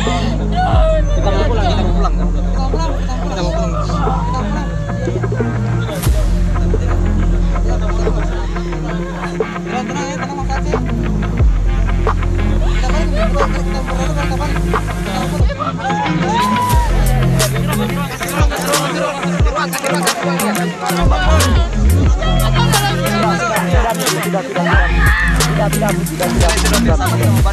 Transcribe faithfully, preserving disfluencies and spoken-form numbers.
Kita mau pulang, kita mau pulang. Kita mau pulang. Kita mau pulang. Tenang, tenang, ya, tenang, Mas Aceh. Kita balik, kita balik, kita balik, kita balik. Sudah, sudah, sudah, sudah. Sudah, sudah, sudah, sudah, sudah, sudah.